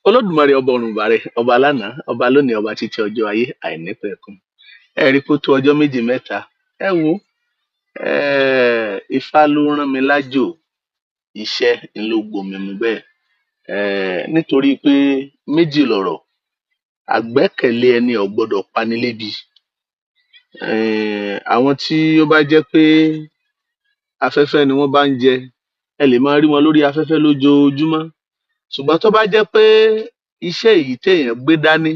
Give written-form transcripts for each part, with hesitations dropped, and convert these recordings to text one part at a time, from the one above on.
Olódùmarè ọba ọ̀run ìbàrẹ, ọba lánàá, ọba lónìí, ọba títí ọjọ́ ayé àìnípẹ̀kun. Ẹ rí i pé ó tó ọjọ́ méjì mẹ́ta. Ẹ wo, Ifá ló rán mi lájò, iṣẹ́ ń ló gbomi mu bẹ́ẹ̀. Nítorí pé méjì lọ̀rọ̀, àgbẹ́kẹ̀lé ẹni ò gbọdọ̀ pani lébi. Àwọn tí ó bá jẹ́ pé afẹ́fẹ́ ni wọ́n bá ń jẹ, ẹ lè máa rí wọn lórí afẹ́fẹ́ lójoojúmọ́. Ṣùgbọ́n tó bá jẹ́ pé iṣẹ́ èyí téèyàn gbé dání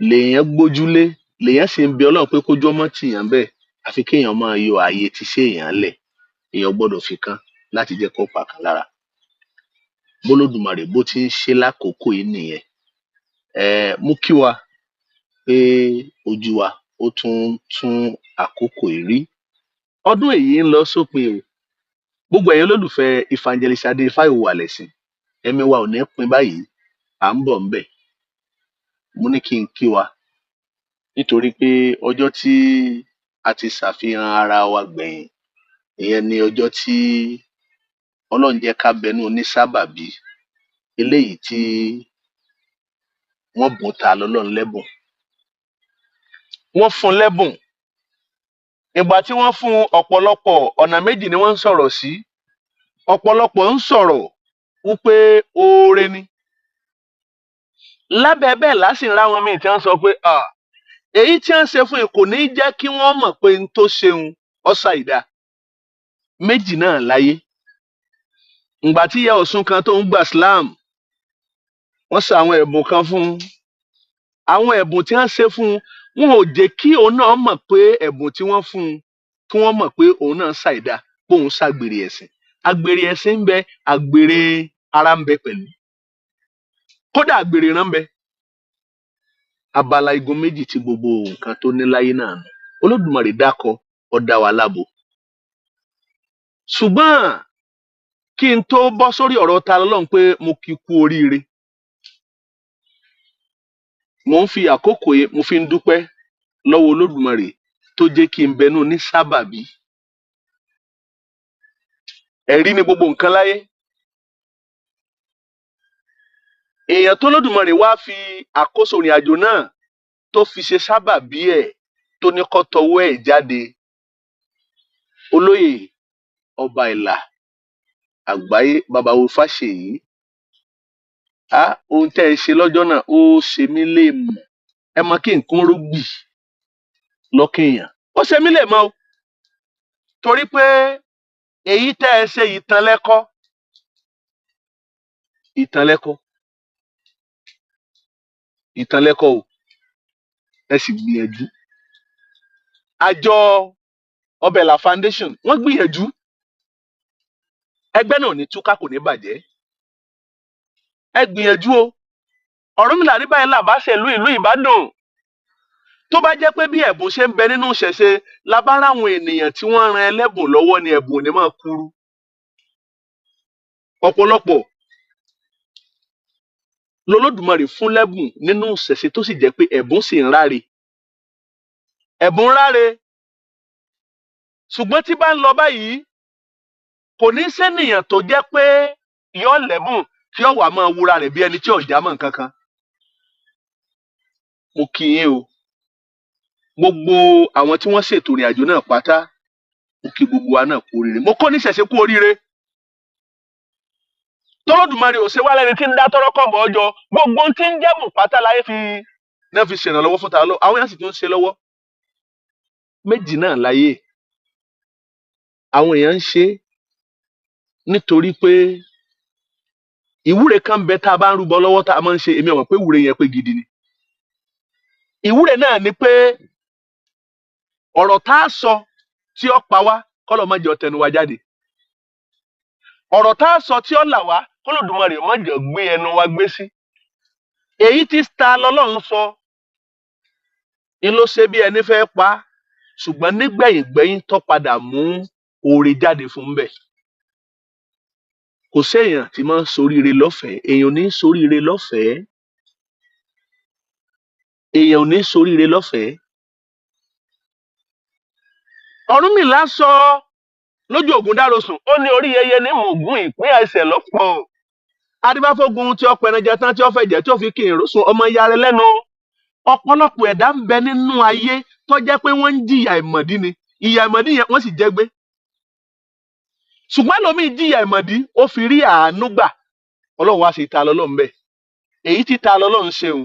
lèèyàn gbójúlé, lèèyàn sì ń bẹ Ọlọ́run pé kójú ó má tìyàn ńbẹ̀, àfi kéèyàn máa yọ ààyè tiṣẹ́ èèyàn lẹ̀. Èèyàn ò gbọdọ̀ fìkan láti jẹ́ kó pa kan lára. Bólódùmarè bó ti ń ṣe lákòókò yìí nìyẹn. Mo kí wa pé ojú wa ó tún tún àkókò yìí rí. Ọdún èyí ń lọ sópin o. Gbogbo ẹ̀yin olólùfẹ́ Evangelist Adé Ifá Ìhùwàlẹ̀sìn, ẹ̀mí wa ò ní pin báyìí, à ń bọ̀ ńbẹ̀. Mo ní kí n kí wa nítorí pé ọjọ́ tí a ti ṣàfihàn ara wa gbẹ̀yìn, ìyẹn ni ọjọ́ tí Ọlọ́run jẹ́ ká bẹnú onísábàbí eléyìí tí wọ́n bùn ta lọ́lọ́run lẹ́bùn. Wọ́n fún un lẹ́bùn. Ìgbà tí wọ́n fún un, ọ̀pọ̀lọpọ̀ ọ̀nà méjì ni wọ́n ń sọ̀rọ̀ sí. Ọ̀pọ̀lọpọ̀ ń sọ̀rọ̀ wípé oore ni. Lábẹ́ bẹ́ẹ̀ lá sì ń ráwọn míì tí wọ́n sọ pé èyí tí wọ́n ṣe fún yìí kò ní jẹ́ kí wọ́n mọ̀ pé n tó ṣeun ó ṣàìdá. Méjì náà láyé. Ìgbà tí ìyá Ọ̀ṣun kan tó ń gba Islam, wọ́n ṣe àwọn ẹ̀bùn kan fún un. Àwọn ẹ̀bùn tí wọ́n ṣe fún un, wọn ò jẹ́ kí òun náà mọ̀ pé ẹ̀bùn tí wọ́n fún un, kí wọ́n mọ̀ pé òun náà ṣàìdá, pé òun ṣàgbèrè ẹ̀sìn. Àgbèrè ẹ̀sìn ń bẹ, àgbèrè ara ń bẹ pẹ̀lú. Kódà àgbèrè ìran ń bẹ. Abala igun méjì tí gbogbo nǹkan tó ní láyé náà nù. Olódùmarè dákọ, ó dá wa lábo. Ṣùgbọ́n kí n tó bọ́ sórí ọ̀rọ̀ ta lọ́lọ́run pé mo kí kú oríire. Mo ń fi àkókò yìí mo fi ń dúpẹ́ lọ́wọ́ Olódùmarè tó jẹ́ kí n bẹnú ní sábàbí. Ẹ̀rí ni gbogbo nǹkan láyé. Èèyàn tó Olódùmarè wá fi àkóso ìrìn àjò náà tó fi ṣe sábàbí ẹ̀ tó ní kó tọwọ́ ẹ̀ jáde. Olóyè Ọba Ìlà Àgbáyé Bàbá wo Fáṣèyí. Ohun tẹ́ ẹ ṣe lọ́jọ́ náà ó ṣe mí lè mọ̀. Ẹ mọ kí nǹkan ró gbì lọ́kàn èèyàn. Ó ṣe mí lè mọ̀ o. Torí pé èyí tẹ́ ẹ ṣe ìtàn lẹ́kọ́. Ìtàn lẹ́kọ́. Ìtàn lẹ́kọ́ o. Ẹ sì gbìyànjú. Àjọ Ọbẹ̀là Foundation wọ́n gbìyànjú. Ẹgbẹ́ náà ò ní túká, kò ní bàjẹ́. Ẹ gbìyànjú o. Ọ̀rúnmìlà ní báyìí là bá ṣèlú ìlú Ìbádùn. Tó bá jẹ́ pé bí ẹ̀bùn ṣe ń bẹ nínú ìṣẹ̀ṣe la bá ráwọn ènìyàn tí wọ́n ran ẹlẹ́bùn lọ́wọ́ ni ẹ̀bùn ò ní máa kúrú. Ọ̀pọ̀lọpọ̀ lolódùmarè fún lẹ́bùn nínú ìṣẹ̀ṣe tó sì jẹ́ pé ẹ̀bùn sì ń ráre. Ẹ̀bùn ń ráre. Ṣùgbọ́n tí bá ń lọ báyìí, kò ní sẹ́nìyàn tó jẹ́ pé yọ́ lẹ́bùn tí ó wà máa wúra rẹ̀ bí ẹni tí ò já mọ́ nǹkan kan. Mo kí yín o. Gbogbo àwọn tí wọ́n ṣètò ìrìn àjò náà pátá, mo kí gbogbo wa náà kú oríire. Mo kó níṣẹ̀ṣe kú oríire. Tọ́lọ́dùmarè ò ṣe wá lẹ́ni tí ń dá tọ́rọ́ kọ̀bọ̀ jọ. Gbogbo ohun tí ń jẹ́bùn pátá láyé fi náà fi ṣèrànlọ́wọ́ fún ta lọ. Àwọn èèyàn sì tún ń ṣe lọ́wọ́. Méjì náà láyé. Àwọn èèyàn ń ṣe nítorí pé ìwúre kan ń bẹ tá a bá ń rúbọ lọ́wọ́ tá a máa ń ṣe. Èmi ò mọ̀ pé ìwúre yẹn pé gidi ni. Ìwúre náà ni pé ọ̀rọ̀ tá a sọ tí ó pa wá kọ́lọ̀ má jẹ́ ó tẹnu wa jáde. Ọ̀rọ̀ tá a sọ tí ó là wá k'Olódùmarè má jẹ́ gbé ẹnu wa gbé sí. Èyí tí ta lọ́lọ́run sọ ni ló ṣe bí ẹni fẹ́ pa á, ṣùgbọ́n nígbẹ̀yìn gbẹ́yín tó padà mú oore jáde fún un bẹ̀. Kò séèyàn tí máa ń soríire lọ́fẹ̀ẹ́. Èèyàn ò ní soríire lọ́fẹ̀ẹ́. Èèyàn ò ní soríire lọ́fẹ̀ẹ́. Ọ̀rúnmìlà sọ lójú Ògúndárosùn, ó ní orí yẹyẹ ní mògún ìpín ẹsẹ̀ lọ́pọ̀. Adébáfógun tí ó pẹranjẹ tán, tí ó fẹ̀jẹ̀ tí ó fi kí ìrúsùn ọmọ ya rẹ lẹ́nu. Ọ̀pọ̀lọpọ̀ ẹ̀dá ń bẹ nínú ayé tó jẹ́ pé wọ́n ń jìyà ìmọ̀dí ni. Ìyà ìmọ̀dí yẹn, wọ́n sì jẹ́ gbé. Ṣùgbọ́n ẹlòmíì jìyà ìmọ̀dí, ó fi rí àánú gbà. Ọlọ́run wá sí ta lọ́lọ́run bẹ́ẹ̀. Èyí tí ta lọ́lọ́run ṣeun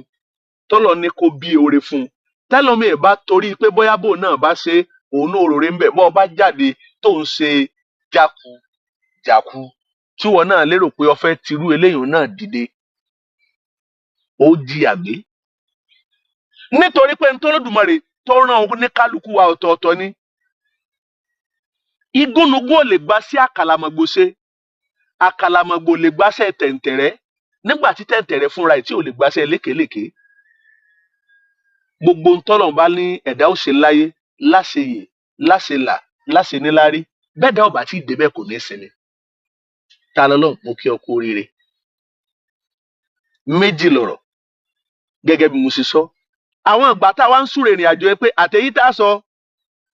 tọ́lọ́ ní kó bí oore fún un. Tẹ́lómi bá torí pé bóyá bóun náà bá ṣe òun náà òròrè ń bẹ̀, bọ́ ọ bá jáde tó ń ṣe jáku jàku, tí wọn náà lérò pé o fẹ́ tirú eléyìí náà dìde, ó jìyà gbé. Nítorí pé ntọ́lódùmarè tó rán òun ní kálukú wa ọ̀tọ̀ọ̀tọ̀ ni. Igúnnugún ò lè gba sí àkàlàmọ̀gbò ṣe, àkàlàmọ̀gbò lè gbaṣẹ́ tẹ̀ǹtẹ̀rẹ́, nígbà tí tẹ̀ǹtẹ̀rẹ́ fúnra ẹ̀ tí ò lè gbaṣẹ́ lékelèké. Gbogbo ntọ́lọ́run bá ní ẹ̀dá ó ṣe láyé, láṣeyè, láṣelà, láṣeníláárí, bẹ́ẹ̀dá ò bá tí ì débẹ̀, kò ní sinmi. Ta lọ́lọ́run, mo kí ọ kú oríire. Méjì lọ̀rọ̀, gẹ́gẹ́ bí mo ṣe sọ. Àwọn ìgbà tá a wá ń súre ìrìn àjò yẹn, pé àtẹ̀yí tá a sọ,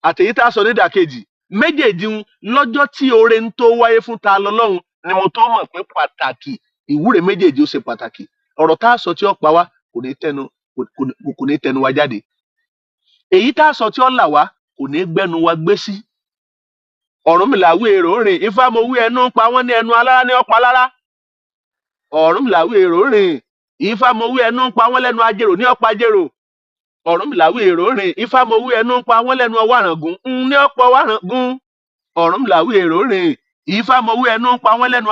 àtẹ̀yí tá a sọ nídàkejì méjèèjì ń lọ́jọ́ tí oore ń tó wáyé fún ta lọ́lọ́run ni mo tó mọ̀ pé pàtàkì ìwúre méjèèjì ó ṣe pàtàkì. Ọ̀rọ̀ tá a sọ tí ó pa wá kò ní tẹnu wa jáde. Èyí tá a sọ tí ó là wá kò ní gbẹ́nu wa gbé sí. Ọ̀rúnmìlà wí èrò rìn, Ifá mo wí, ẹnu ń pa wọ́n ní ẹnu alára ní ọ̀pá lára. Ọ̀rúnmìlà wí èrò rìn, Ifá mo wí, ẹnu ń pa wọ́n, lẹ́nu ajérò ní ọ̀pá ajérò. Ọ̀rúnmìlà wí èrò rìn, Ifá mo wí, ẹnu ń pa wọ́n, lẹ́nu ọwọ́ àràngún ń ní ọ̀pọ̀ ọwọ́ àràngún. Ọ̀rúnmìlà wí èrò rìn, Ifá mo wí, ẹnu ń pa wọ́n, lẹ́nu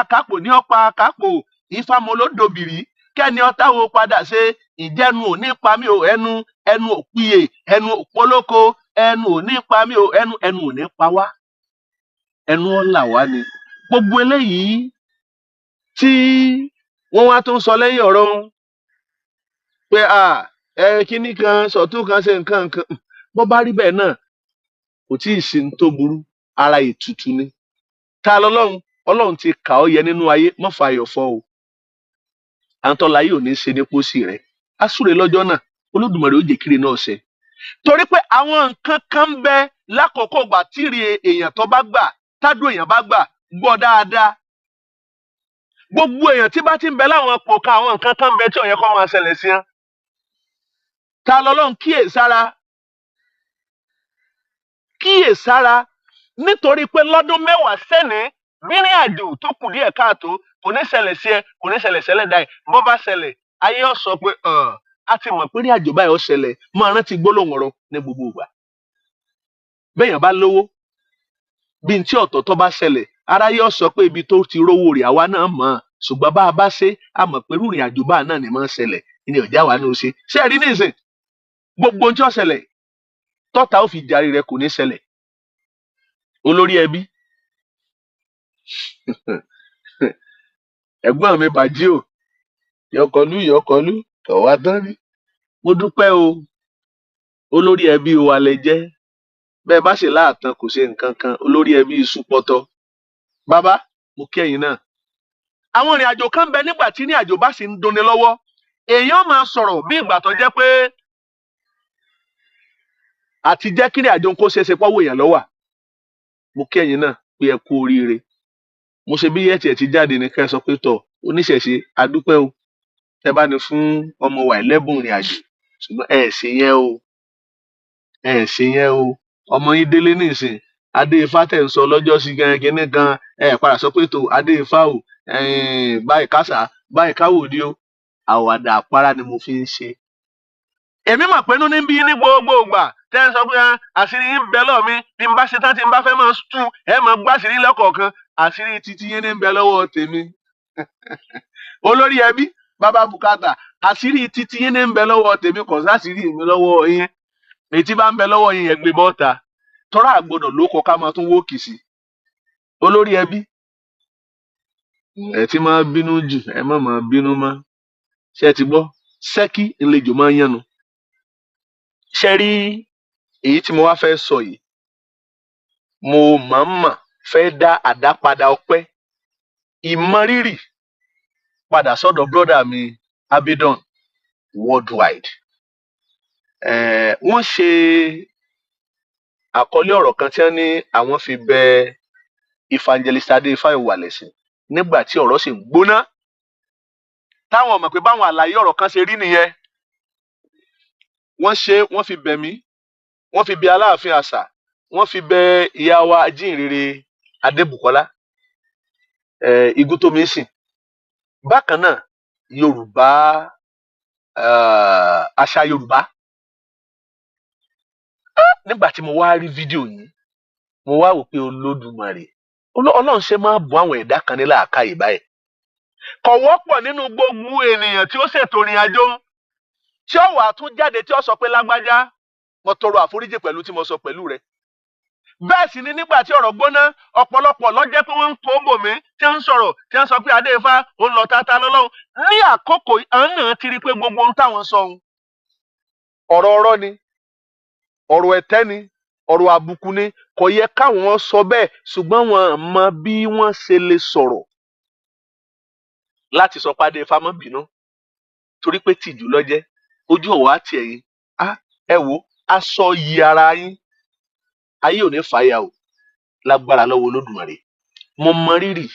akápò ní ọ̀pá akápò. Ifá mo ló dobìrí kẹ́ni ọ̀tá wo padà ṣe ìjẹnu ò ní pa mí o. Ẹnu ẹnu ò piyè, ẹnu ò polóko, ẹnu ò ní pa mí o. Ẹnu ẹnu ò ní pa wá, ẹnu ọ̀là wá ni. Gbogbo eléyìí tí wọ́n wá tún sọ lẹ́yìn ọ̀rọ̀ wọn pé à ẹ kíní kan sọ̀tún kan ṣe nǹkan kan, bó bá rí bẹ́ẹ̀ náà, kò tí ì sí ní tó burú. Ara ètùtù ni. Ta lọ́lọ́run, Ọlọ́run ti kà ọ́ yẹ nínú ayé, mọ́ fàyọ̀ fọ́ o. Àwọn tọ́lá yìí ò ní ṣe ní pósí rẹ̀ á súre lọ́jọ́ náà. Olódùmarè ó jẹ́ kiri náà ṣe, torí pé àwọn nǹkan kan ń bẹ lákòókò ìgbà tíri èèyàn tó bá gbà, tádùn èèyàn bá gbà. Gbọ́ dáadáa, gbogbo èèyàn tí bá ti ń bẹ láwọn ipò kan, àwọn nǹkan kan ń bẹ tí ó yẹ kó máa ṣẹlẹ̀ sí wọn. Ta lọ́lọ́run, kíyèsára, kíyèsára, nítorí pé lọ́dún 10 sẹ́ni, rírìn àjò tó kù díẹ̀ káàtó kò ní ṣẹlẹ̀ sí ẹ, kò ní ṣẹlẹ̀ sẹ́lẹ̀ dá ẹ. Bó bá ṣẹlẹ̀, ayé ó sọ pé a ti mọ̀ pé rí àjò báyìí ó ṣẹlẹ̀. Máa rántí gbólóhùn ọ̀rọ̀ ní gbogbo ìgbà. Béèyàn bá lówó, bí n tí ọ̀tọ̀ọ̀tọ̀ bá ṣẹlẹ̀, aráyé ó sọ pé ibi tó ti rówó rẹ̀ àwa náà mọ̀ ọ́n, ṣùgbọ́n bá a bá ṣe, a mọ̀ pé irú ìrìn àjò báà náà ni máa ń ṣẹlẹ̀ ní ọ̀já wa ní o ṣe. Ṣé ẹ rí nísìn, gbogbo ohun tí ó ṣẹlẹ̀ tọ́ta ó fi jàre rẹ̀ kò ní ṣẹlẹ̀. Olórí ẹbí, ẹ̀gbọ́n mi bàjí o, yọkọlú yọkọlú kọ̀ wá tán rí. Mo dúpẹ́ o, olórí ẹbí wa lẹ jẹ́. Bẹ́ẹ̀ bá sì láàtàn, kò ṣe nǹkan kan. Olórí ẹbí iṣu pọtọ, bàbá, mo kí ẹ̀yin náà. Àwọn ìrìn àjò kan bẹ, nígbà tí ìrìn àjò bá sì ń dunni lọ́wọ́, èèyàn máa sọ̀rọ̀ bí ìgbà tó jẹ́ pé àti jẹ́ kí ìrìn àjò ń kó ṣeéṣe pọ́wọ́ èèyàn lọ́wà. Mo kí ẹ̀yin náà pé ẹ kú oríire. Mo ṣe bí ẹ̀ tiẹ̀ ti jáde ní ká ẹ sọ pé tọ̀ oníṣẹ̀ṣe, adúpẹ́ o, tẹ bá ní fún ọmọ wa ẹlẹ́bùn ìrìn àjò, ṣùgbọ́n ẹ ṣe yẹn o, ẹ ṣe yẹn o. Ọmọ yín délé nísìn, adé ifá tẹ̀ ń sọ lọ́jọ́ sí gan kinní kan, ẹ padà sọ pé tó adé ifá o, báyìí kásá báyìí káwòdì o. Àwàdà àpárá ni mo fi ń ṣe. Èmi mọ̀ pé inú ní bí ní gbogbo ìgbà tẹ́ ń sọ pé àṣírí yín ń bẹ lọ́ọ̀ mi. Bí n bá ṣe tán, tí n bá fẹ́ máa tú, ẹ máa gbá àṣírí lọ́kọ̀ọ̀kan. Àṣírí títí yín ní ń bẹ lọ́wọ́ tèmi. Olórí ẹbí, bàbá bùkátà, àṣírí títí yín ní ń bẹ lọ́wọ́ tèmi, kò sáṣírí mi lọ́wọ́ yín. Èyí tí bá ń bẹ lọ́wọ́ yín yẹn, gbé bọ́ta tọ́ra àgbọ́dọ̀ ló kọ ká máa tún wó kìsì. Olórí ẹbí, ẹ ti máa bínú jù, ẹ má máa bínú mọ́. Ṣé ẹ ti gbọ́? Ṣẹ́kí ńlejò máa ń yánu. Ṣe rí èyí tí mo wá fẹ́ sọ yìí, mo mọ̀ọ́mọ̀ fẹ́ dá àdápadà ọpẹ́ ìmọrírì padà sọ́dọ̀ brother mi Abidon Worldwide. Wọ́n ṣe àkọlé ọ̀rọ̀ kan tí wọ́n ní àwọn fi bẹ Evangelist Adé Ifá Ìwàlẹ̀sìn nígbà tí ọ̀rọ̀ sì ń gbóná. Táwọn mọ̀ pé báwọn àlàyé ọ̀rọ̀ kan ṣe rí nìyẹn. Wọ́n ṣe, wọ́n fi bẹ̀ mí, wọ́n fi bẹ̀ Aláàfin àṣà, wọ́n fi bẹ̀ ìyá wa Ajínrere Adébùkọ́lá igun tó mi sìn. Bákan náà, Yorùbá, àṣà Yorùbá. Nígbà tí mo wá rí fídíò yìí, mo wá wò pé Olódùmarè, Ọlọ́run ṣe máa bọ́ àwọn ẹ̀dá kan ní làákàyè báyìí. Kò wọ́pọ̀ nínú gbogbo ènìyàn tí ó ṣètò ìrìn àjò tí ó wàá tún jáde tí ó sọ pé, "Lágbájá, mo tọrọ àforíjì pẹ̀lú tí mo sọ pẹ̀lú rẹ̀." Bẹ́ẹ̀ sì ni nígbà tí ọ̀rọ̀ gbóná, ọ̀pọ̀lọpọ̀ ló jẹ́ pé wọ́n ń kó bòmí tí ń sọ̀rọ̀, tí ń sọ pé Adéifá ó ń lọ tata lọ́lọ́run. Ní àkókò yìí, àwọn náà ti rí i pé gbogbo ohun táwọn sọ ohun ọ̀rọ̀ ọ̀rọ̀ ni, ọ̀rọ̀ ẹ̀tẹ́ ni, ọ̀rọ̀ àbùkù ni, kò yẹ káwọn sọ bẹ́ẹ̀, ṣùgbọ́n wọn mọ bí wọ́n ṣe lè sọ̀rọ̀ láti sọ pé Adéifá má bínú, torí pé tìjú lọ́jẹ́ ojú ọ̀wọ́ àti ẹ̀yìn. Á ẹ wo aṣọ yìí, ara yín ayé ò ní fàya o, lágbára lọ́wọ́ Olódùmarè. Mo mọ rírì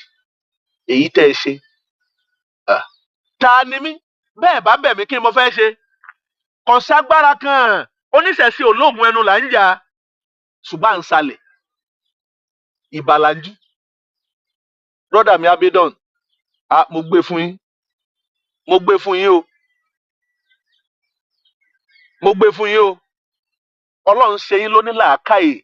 èyí tẹ́ ẹ ṣe. Ah, ta ni mí? Bẹ́ẹ̀ bá bẹ̀ mí, kí ni mo fẹ́ ṣe? Kò ságbára kan. Oníṣẹ̀ṣe olóògùn ẹnu là ń jà, ṣùgbọ́n à ń salẹ̀ ìbàlànjú. Brother mi Abidon, ah, mo gbé fún yín, mo gbé fún yín o, mo gbé fún yín o. Ọlọ́run ṣe yín lóní làákàyè,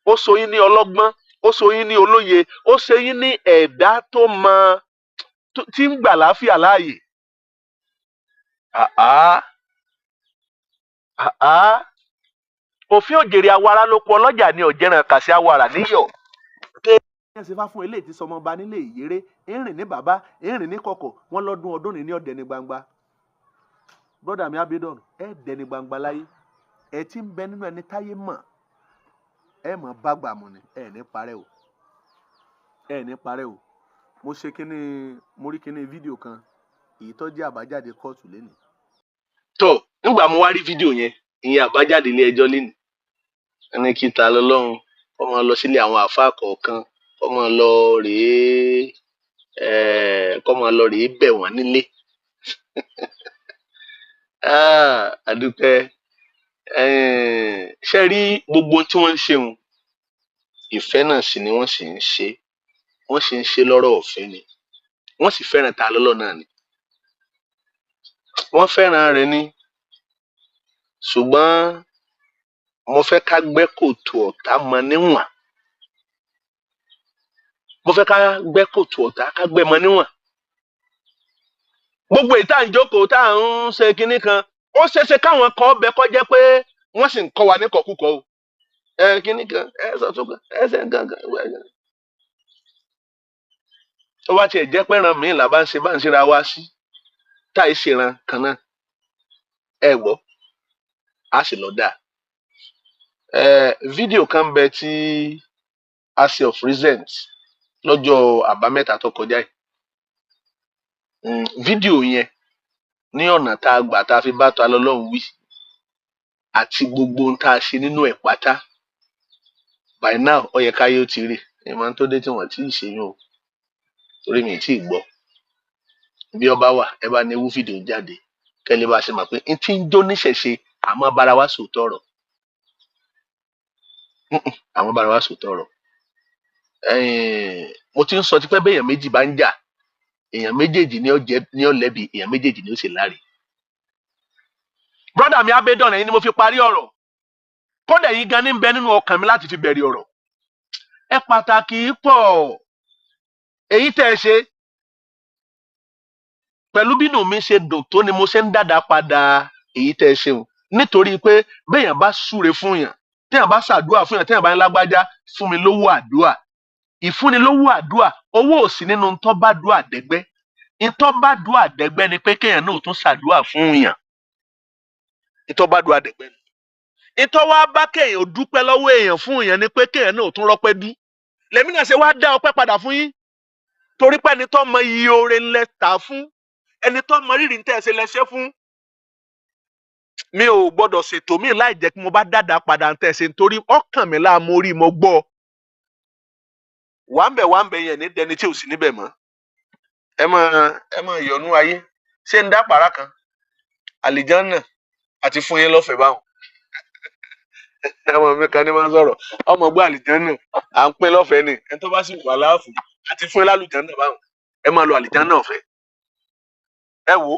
ó so yín ní ọlọ́gbọ́n, ó so yín ní olóye, ó ṣe yín ní ẹ̀dá tó mọ tí ń gbà láàfíà láàyè. Àá àá, òfin òjèrè awara ló kọ ọlọ́jà ní ọ̀jẹ̀ràn kàṣí awara níyọ̀. Ẹ ṣe fá fún eléyìí tí sọmọba nílé ìyéré, ń rìn ní bàbá, ń rìn ní kọ̀kọ̀, wọ́n lọ́dún ọdún ní ọ̀dẹ̀ ní gbangba. Brother mi Abidon, ẹ dẹni gbangba láyé. Ẹ ti ń bẹ nínú ẹni táyé mọ̀, ẹ mọ̀ bá gbà mọ̀ ni. Ẹ ní parẹ́ o, ẹ ní parẹ́ o. Mo ṣe kíní, mo rí kíní fídíò kan, èyí tó jẹ́ àbájáde kóòtù lénìí. Tó nígbà mo wá rí fídíò yẹn, ìyẹn àbájáde ilé ẹjọ́ lénìí, ẹni kí ta lọ́lọ́run kó máa lọ sílé àwọn àáfàá kọ̀ọ̀kan, kó máa lọ rèé, kó máa lọ rèé bẹ̀ wọ́n nílé. Ah, àdúpẹ́. Ṣe rí gbogbo ohun tí wọ́n ń ṣeun, ìfẹ́ náà sì ni wọ́n sì ń ṣe, wọ́n sì ń ṣe lọ́rọ̀ ọ̀fẹ́ ni. Wọ́n sì fẹ́ràn ta lọ́lọ́ náà ni, wọ́n fẹ́ràn rẹ̀ ni. Ṣùgbọ́n mo fẹ́ ká gbẹ́ kòtò ọ̀tá mọ níwọ̀n. Mo fẹ́ ká gbẹ́ kòtò ọ̀tá, ká gbẹ́ mọ níwọ̀n. Gbogbo èyí tá à ń jókòó, tá à ń ṣe kinní kan, ó ṣeéṣe káwọn kan bẹ kọ́ jẹ́ pé wọ́n sì ń kọ́ wa ní kọ̀kúkọ̀ o. Ẹ kinní kan, ẹ sọ tó kan, ẹ ṣe nǹkan kan. Tó bá tiẹ̀ jẹ́ pẹ́ràn míì là bá ń ṣe, bá ń ṣera wá sí táì ṣèràn kan náà, ẹ gbọ́, á sì lọ dáa. Ẹ fídíò kan ń bẹ tí a ṣe of recent lọ́jọ́ Àbámẹ́ta tó kọjá yìí. Fídíò yẹn ní ọ̀nà tá a gbà tá a fi bá ta lọ́lọ́run wí àti gbogbo ohun tá a ṣe nínú ẹ̀ pátá, by now ó yẹ káyé ó ti rí. Ìmọ̀ tó dé tí wọ́n ti ṣe yún o, torí mi ì tí ì gbọ́. Bí ọba wà, ẹ bá ní wú fídíò jáde, kẹ́ lè bá a ṣe mọ̀ pé n tí ń jó níṣẹ̀ṣe, àmọ́ bára wa sòótọ́ ọ̀rọ̀. Àwọn bára wa sòótọ́ ọ̀rọ̀. Mo ti ń sọ tipẹ́, béèyàn méjì bá ń jà, èèyàn méjèèjì ni ó jẹ ní ó lẹ́bi, èèyàn méjèèjì ni ó sì láre. Brother mi Abedon, ẹ̀yin ni mo fi parí ọ̀rọ̀. Kódà yín gan ní ń bẹ nínú ọkàn mi láti fi bẹ̀rẹ̀ ọ̀rọ̀. Ẹ pàtàkì pọ̀. Èyí tẹ́ ẹ ṣe pẹ̀lú bínú mi ṣe dùn tó ni mo ṣe ń dàdá padà èyí tẹ́ ẹ ṣeun, nítorí pé béèyàn bá súre fún yàn, téèyàn bá ṣàdúrà fún yàn, téèyàn bá ń lágbájá fún mi lówó àdúrà, ìfúnni lówó àdúrà, owó ò sí nínú ntọ́ bá dúà dẹ́gbẹ́. Ntọ́ bá dúà dẹ́gbẹ́ ni pé kéèyàn náà tún ṣàdúrà fún yàn. Ntọ́ bá dúà dẹ́gbẹ́ ni ntọ́ wá bá kéèyàn dúpẹ́ lọ́wọ́ èèyàn fún yàn ni pé kéèyàn náà tún rọ́pẹ́ dú. Lèmi náà ṣe wá dá ọpẹ́ padà fún yín, torí pé ẹni tó mọ iye oore ńlẹ tà fún, ẹni tó mọ rírì ńtẹ́ ẹ ṣe lẹ́ṣẹ́ fún. Mi ò gbọ́dọ̀ ṣètò mi láì jẹ́ kí mo bá dáadáa padà ń tẹ̀ ṣe, nítorí ọkàn mi láà mo rí, mo gbọ́. Wà ń bẹ̀, wà ń bẹ̀ yẹn ní dẹni tí ò sí níbẹ̀ mọ́. Ẹ máa yọ̀nú ayé. Ṣé ń dá pàrà kan àlìjánà àti fún yín lọ́fẹ̀ẹ́ báwọn? Ọmọ mi kan ní máa ń sọ̀rọ̀, ọmọ gbọ́ àlìjánà à ń pín lọ́fẹ̀ẹ́ ni. Ẹni tó bá sì wà láàfù àti fún yín lálùjánà báwọn, ẹ máa lo àlìjánà ọ̀fẹ́. Ẹ wo,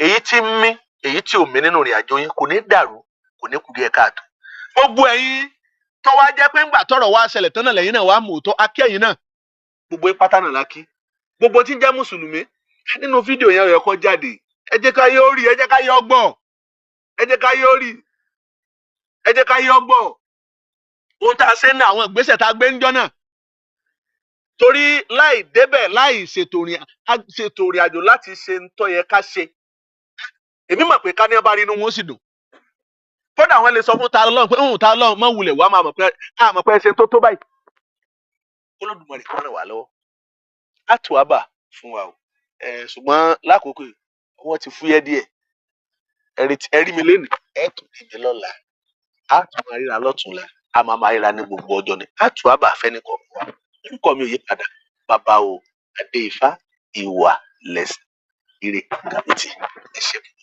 èyí tí ń mí, èyí tí ò mí nínú ìrìn àjò yín kò ní dàrú, kò ní kù díẹ̀ káàtó. Gbogbo ẹ̀yin tó wá jẹ́ pé ńgbà tọ́rọ̀ wá ṣẹlẹ̀ tán náà lẹ́yìn náà wá mú òótọ́, akẹ́yìn náà, gbogbo yín pátá náà la kí. Gbogbo tí ń jẹ́ mùsùlùmí nínú fídíò yẹn, ó yẹ kó jáde. Ẹ jẹ́ ká yóò rí, ẹ jẹ́ ká yọ gbọ́, ẹ jẹ́ ká yóò rí, ẹ jẹ́ ká yọ gbọ́ ohun tá a ṣe ní àwọn ìgbésẹ̀ tá a gbé ń jọ́ náà. Torí láì débẹ̀, láì ṣètò ìrìn àjò láti ṣe ń tó yẹ ká ṣe, èmi mọ̀ pé ká ní ọba rí, inú wọn ó sì dùn. Kódà wọn lè sọ fún Ta Lọ́lọ́run pé ń Ta Lọ́lọ́run mọ̀ wulẹ̀ wá, máa mọ̀ pé a mọ̀ pé ẹ ṣe tó tó báyìí. Olódùmarè kó ràn wá lọ́wọ́, á tù á bà fún wa o. Ṣùgbọ́n lákòókò yìí, wọ́n ti fúyẹ́ díẹ̀. Ẹ rí mi lénìí, ẹ tún rí mi lọ́la, á tún máa ríra lọ́tùnla, a máa máa ríra ní gbogbo ọjọ́ ni. Á tù á bà fẹ́ni kọ̀ọ̀kan wa. Orúkọ mi ò yí padà, bàbá o, Adé Ifá, ìwà lẹ̀sìn, ire kàbìtì. Ẹ ṣé púpọ̀.